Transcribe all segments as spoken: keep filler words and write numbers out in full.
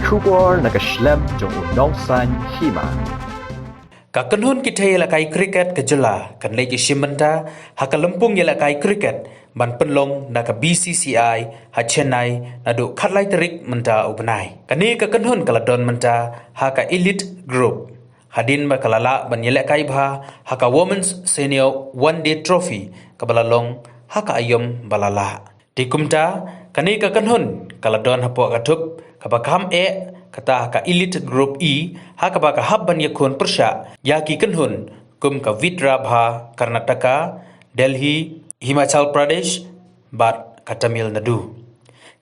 Khubor na ka shlem jong u nongsan hima. Ka kynhun ki thei ïalehkai cricket ka jylla kan leit ïashim bynta ha ka lympung ïalehkai cricket ban pynlong na ka B C C I ha Chennai naduh khatlai tarik mynta u bnai. Kane ka kynhun ka la don mynta ha ka elite group hadien ba ka la lah ban ïalehkai bha ha ka Women's Senior One Day Trophy kaba la long ha ka aïom ba la lah. Te kumta, kane ka kynhun ka la don hapoh ka thup kaba kham eh, kata ha ka elite group E, ha kaba ka hap ban ïakhun pyrshah ïa ki kynhun kum ka Vidyabha Karnataka, Delhi, Himachal Pradesh bad ka Tamil Nadu.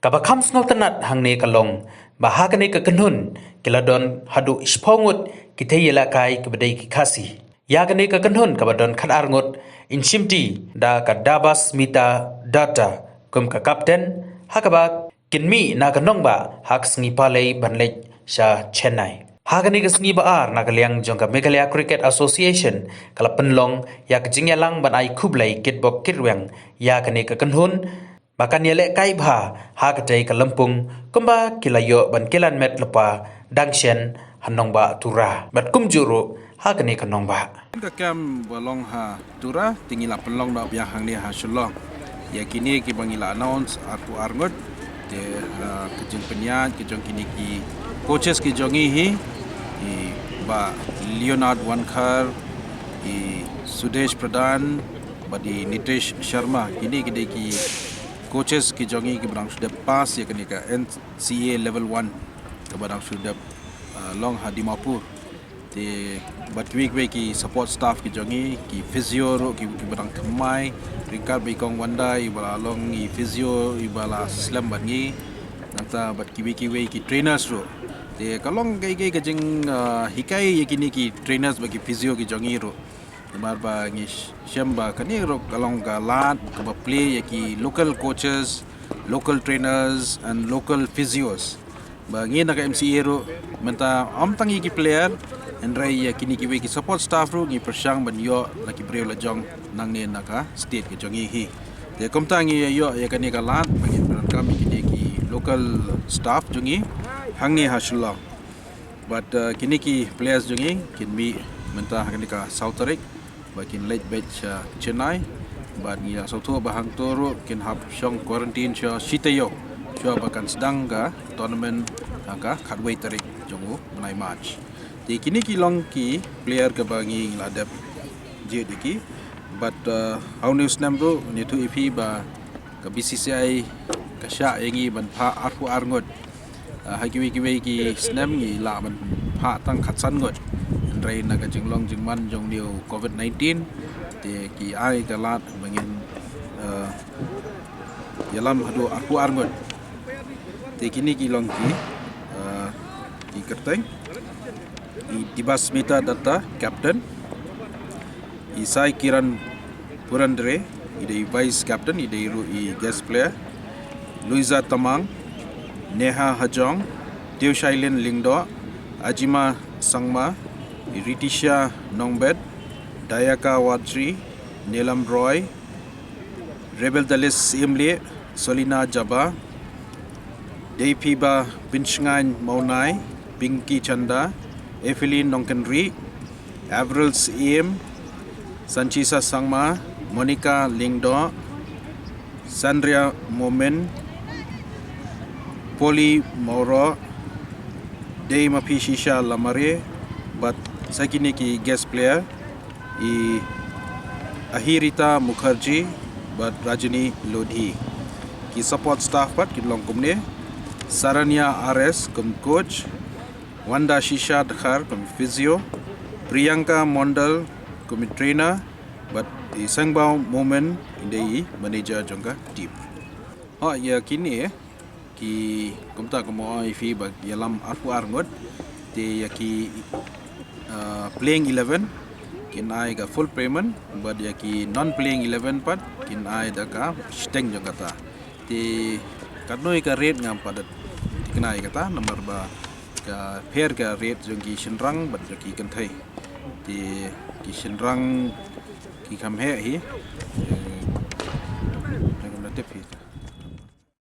Kaba kham sngewtynnat hangne ka long ba ha kane ka kynhun ki la don haduh shiphew ngut ki thei ïalehkai kiba dei ki Khasi. Ïa kane ka kynhun kaba don khatar ngut yn shimti da ka Debasmita Datta kum ka captain, ha kaba kin mih na ka nongbah ha ka sngi Palei ban leit sha Chennai. Ha kane ka sngi ba ar, na ka liang jong ka Meghalaya Cricket Association ka la pynlong ïa ka jingïalang ban ai khublei kitbok kitrwiang ïa kane ka kynhun ba kan ïalehkai bha ha katei ka lympung kumba ki la ïoh ban kylan met lypa dang shen ha nongbah Tura bad kumjuh ruh ha kane ka nongbah. Ka kem ba long ha Tura te ngi la pynlong noh biang hangne ha Shillong. Ïa kine kiba ngi la announce arphew ar ngut, te, ah, ka jingpynïaid ka jong kine ki coaches ki jong ngi hi, i Bah Leonard Wankhar, i Sudesh Pradhan bad i Nitesh Sharma, kine ki dei ki coaches ki jong ngi kiba dang shu dep pass ïa kane ka N C A level one kaba dang shu dep, ah, long ha Dimapur. Te bad kiwei kiwei ki support staff ki jong ngi, ki physio ruh ki, kiba dang thymmai, ryngkat bad i Kong Wanda iba la long i physio iba la slem bad ngi. Nangta bad kiwei kiwei ki trainers ruh. Te ka long kaei kaei ka jing, ah, hikai ïa kine ki trainers bad ki physio ki jong ngi ruh. Namar ba ngi sh-, shem ba kane ruh ka long ka lad kaba plie ïa ki local coaches, local trainers and local physios. Ba ngi na ka M C A ruh mynta ym tang ïa ki player, hynrei ïa kine kiwei ki support staff ruh ngi pyrshang ban ïoh la ki briew la jong nangne na ka state ka jong ngi hi. Te kumta ngi ïoh ïa kane ka lad ba ngin pyndonkam ïa kine ki local staff jong ngi hangne ha Shillong. Bad, uh, kine ki players jong ngi kin mih mynta ha kane ka saw tarik ba kin leit beit sha Chennai. Bad ngi la sngewthuh ba hangto ruh kin hap shong quarantine sha shi taïew shuwa ba kan sdang ka tournament ha ka khatwei tarik jong u bnai March. Te kine ki long ki player kaba ngi la dep jied ïa ki. Bad, uh, ha une u snem ruh ngi ïathuh ïa phi ba ka B C C I ka shah ïa ngi ban phah arphew ar ngut. Ah, ha kiwei kiwei ki snem ngi lah ban phah tang khatsan ngut. Hynrei na ka jinglong jingman jong une u covid nineteen te ki ai ka lad ba ngin, ah, ïalam haduh arphew ar ngut. Te kine ki long ki, ah, ki kyrteng. I Debasmita Datta, captain. I Sai Kiran Purandare, i dei vice captain, i dei ruh i guest player. Louisa Tamang, Neha Hajong, Deoshailin Lyngdoh, Ajima Sangma, i Ritisha Nongbet, Dayaka Warjri, Neelam Roy, Rebel Dalis Imli, Solina Jaba, Deipiba Pinshngain Mawnai, Pinky Chanda, Evelyn Nongkenri, Avril Siem, Sanchisa Sangma, Monica Lyngdoh, Sandria Momin, Polly Mawroh, Dei Maphi Shisha Lamare, bad sa kine ki guest player, i Ahirita Mukherjee bad Rajini Lodhi. Ki support staff pat ki long kumne: Saranya R S kum coach, Wanda Shisha Dkhar kum physio, Priyanka Mondal kum trainer, bad i Sengbao Momin i dei i manager jong ka team. Ha, ïa kine ki, kumta kumba ong ïa phi ba ïalam arphew ar ngut, te ïa ki, ah, playing eleven kin ai ka full payment, bad ïa ki non playing eleven pat kin ai da ka shiteng jong kata. Te katno ïa ka rate ngam pat da thikna ïa kata, namar ba ka pher ka rate jong ki shynrang bad jong ki kynthei. Te ki shynrang ki kham heh hi. Te, te kam da tip hi.